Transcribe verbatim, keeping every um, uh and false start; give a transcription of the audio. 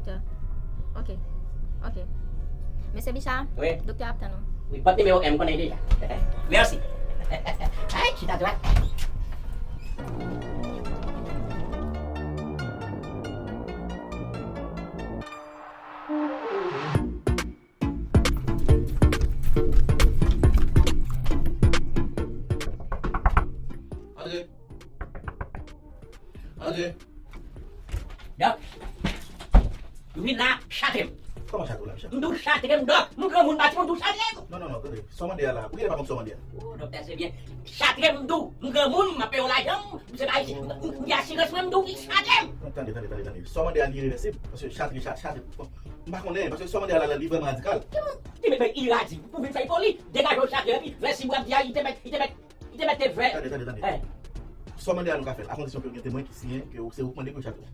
Doktè. Ok. Ok. Mesye Bicha, wi, doktè ap tann ou. Wi, bat nimewo M konnen deja. Mèsi. Ay, chita dwat. Antre. Antre. Dòk. Ou vin la, chatre m. Kòman chatre w la, Bicha? M di w chatre m, Dòk. M granmoun, pa timoun, di w chatre m. Non, non, non, tande. Sa w mande a la, ou genlè pa konn sa w mande a. O, doktè, se byen. Chatre m, m di w. M granmoun, m ap peye w lajan m, m se pa isi. M, m, m gen asirans mwen, m di w chatre m. Non, tande, tande, tande, tande. Sa w mande a, li irevèsib. Paske chatre, cha-, chatre. Bon, m pa konnen, paske sa w mande a la, la, li vrèman radikal. Ki moun ki te met bay iradi pou vin fè foli? Degaje w chatre, epi vèsib w ap di a, li te met, li te met Li te mete vè. Tande, tande, tande. Sa w mande a nou ka fè l, a kondisyon ke gen temwen ki siyen ke se ou k mande pou yo chatre w.